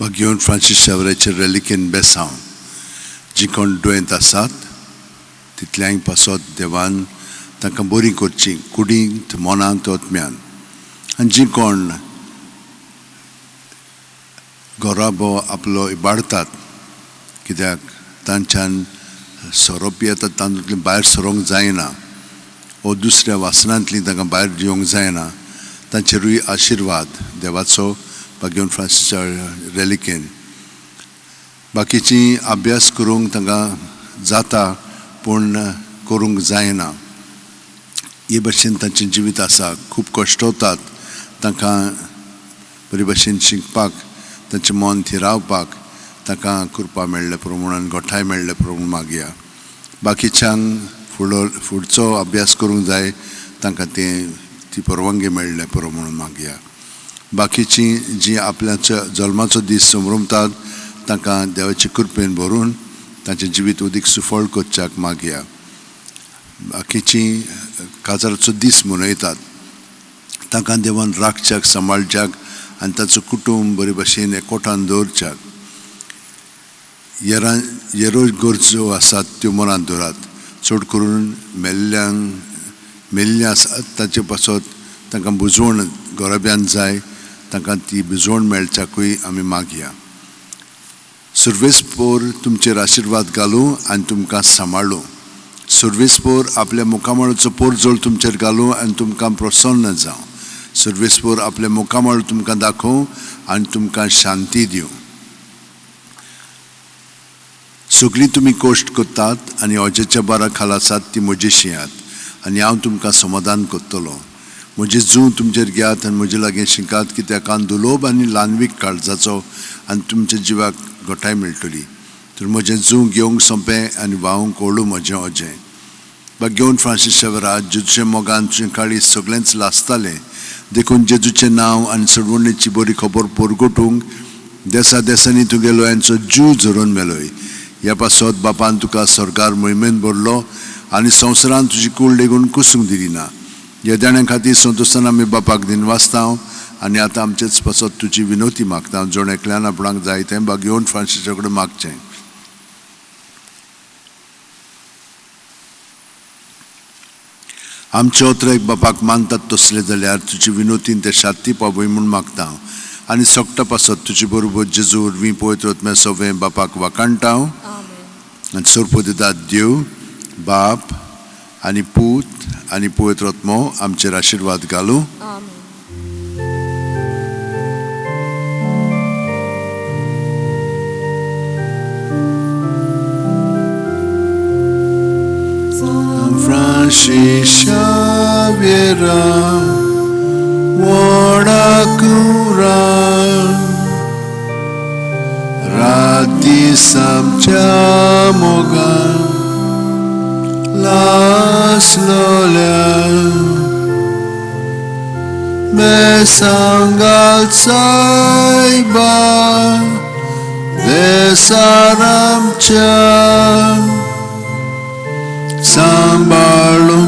भाग्यवंत Francis शावराचे रेलिकेन बेसांव जी कोण दुयेंत आसात तितल्यांय पासत देवान तांकां बरीं करचीं कुडींत मनांत आत्म्यान आनी जी कोण घराबो आपलो इबाडतात कित्याक तांच्यान सोरो पियेतात तातूंतलें भायर सरोंक जायना वो दुसऱ्या वासनांतली तांकां भायर येवंक जायना तांचेरूय आशिर्वाद देवाचो भाग्यवंत फ्रांसीसच्या रेलिकेन. बाकीची अभ्यास करूंक तांकां जाता पूण करूंक जायना हे भशेन तांचें जिवीत आसा. खूब कश्टवतात तांकां बरे भशेन शिकपाक तांचें मन थिरावपाक तांकां कृपा मेळ्ळें प्रमाण गोठाय मेळ्ळें प्रमाण मागया. बाकीच्यांक फुडचो अभ्यास करूंक जाय तांकां तें ती परवानगी मेळ्ळें पुरो म्हणून मागया. बाकीचीं जीं आपल्याच्या जल्माचो दीस समरमतात तांकां देवाचे कृपेन भरून तांचें जिवीत उदीक सुफळ करच्याक मागया. बाकीचीं काजाराचो दीस मनयतात तांकां देवान राखच्याक सांबाळच्याक आनी तांचो कुटूंब बरे भशेन एकवटान दवरच्याक. येरो गरजो आसात त्यो मनांत दवरात चड करून मेल्ल्या आसात ताचे पासत तांकां बुजवण घराब्यान जाय तांकां ती बुजवण मेळच्याकूय आमी मागया. सुर्वेस पोर तुमचेर आशिर्वाद घालूं आनी तुमकां सांबाळूं. सुर्वेस पोर आपल्या मुखामळाचो पोरजोळ तुमचेर घालूं आनी तुमकां प्रसन्न जावं. सुर्वेस पोर आपल्या मुखामळ तुमकां दाखोवं आनी तुमकां शांती दिवं. सगळीं तुमी कश्ट करतात आनी अजेच्या बारा खाला आसात ती म्हजी शियात आनी हांव तुमकां समाधान करतलो. म्हजें जूं तुमचेर घेयात आनी म्हजे लागीं शिकात कित्याक हांव दुलोब आनी ल्हानवीक काळजाचो आनी तुमच्या जिवाक घटाय मेळटली. तर म्हजें जूं घेवंक सोंपें आनी व्हांवंक ओळू म्हजें अजें. भाग्यवंत फ्रांसीस शेवरा जेजूच्या मोगान तुजें काळीज सगळेंच लासतालें देखून जेजूचें नांव आनी सोडवणेची बरी खबर परगटूंक देसा देसांनी तुगे लोयांचो जीव झरोवन मेलोय. ह्या पासत बापान तुका सरकार मोहिमेन भरलो आनी संवसारान तुजी कूड लेगून कुसूंक दिली ना. ह्या देण्या खातीर संतोशान आमी बापाक दिनवासता आनी आतां आमचेच पासत तुजी विनवती मागता. जण एकल्यान आपणाक जाय तें भाग्यवंत फ्रांसीसा कडेन मागचें. आमचे ओतरेक बापाक मानतात तसले जाल्यार तुजी विनवतीन ते शांती पावय म्हूण मागता आनी सोगटा पासत तुजे बरोबर जेजू वरवीं पवित्र आत्म्या सवें बापाक वाखाणटा आनी सोरपो दितात देव बाप आनी पूत आनी पवित्र आत्मो आमचेर आशिर्वाद घालूं. Francis Xaviera Wadakura Rati Samcha Moga Laslola Besangal Saiba Besaramcha सांबाळूं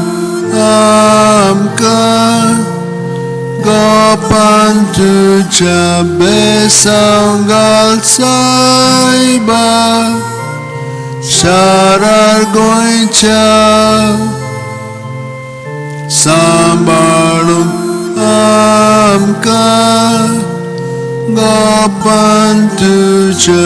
आमकां गोपान तुज्या बेसांगाल सायबा शारार गोंयच्या सांबाळूं आमकां गोपान तुज्या.